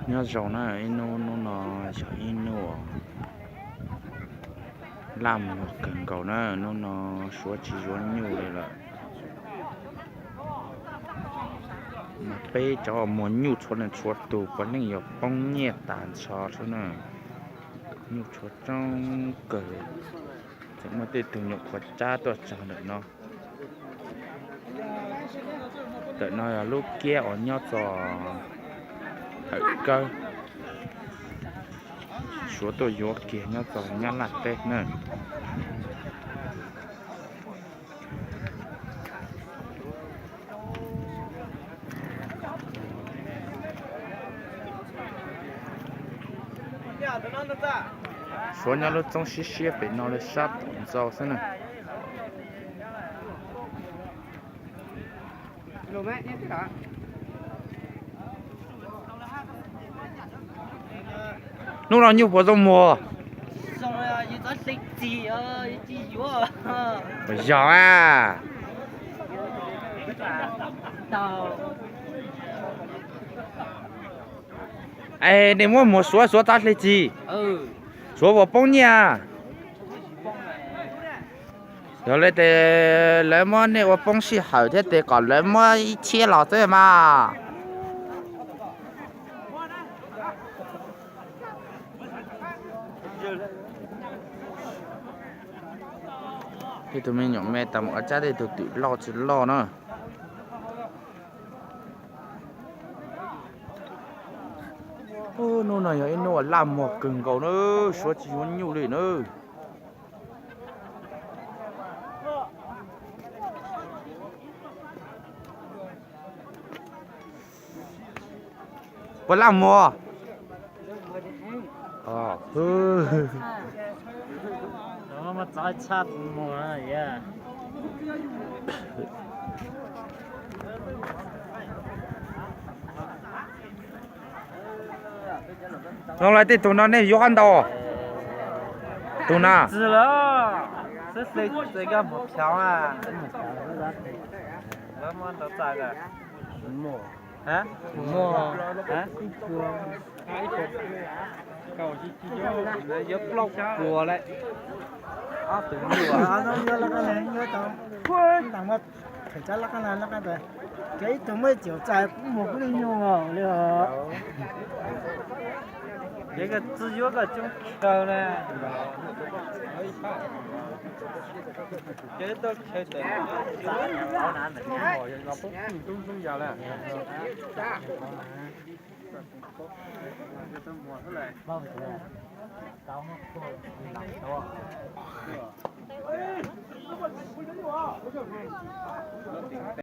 Nyob zoo na, ib hnub, hnub no yog ib hnub uas laj muag kawg nkaus na, hnub no Suav tsis yuav nyuj li lawm. Mas peb cov uas muag nyuj txhua leej txhua tus puav leej yuav poob nyiaj tas nrho xwb na. Nyuj tshuav coob kawg li, tseem muaj tej tug nyuam qhuav tsab tuaj tsaws ntawm no. Ntawm no yog lub kiab uas nyob txog Hawm Kawb, Suav tuaj yuav kiag nyob txog Nyab Laj teb na. Suav nyob lub txoob siab siab pem no li sab tom ntxo xwb na. Hnub no nyuj puas zoo muag? Yog a. Es nej muab muag Suav, Suav txav hle txi? Suav puas poob nyiaj? Yog li ces lawv muab nej ua poob sij hawm thiab ces kom lawv muab ib txhiab los xwb mas. Tej tug me nyuam me tas mus ua tsab tej tug twm loj tsis loj na. Hnub no yog ib hnub uas laj muag kawg nkaus na, Suav tsis yuav nyuj li na. Puas laj muag? Zoo li tej tug no nej yuav qab ntau? Tus na. Yuav plaub puas lawm. Ob tug nyuj. Ces ib tug muaj caum txais muag kuj li nyuj li os. Ces koj tsis yuav koj coob chaw na. Ces tau chaw tawm no poob tub ntub yas lawm.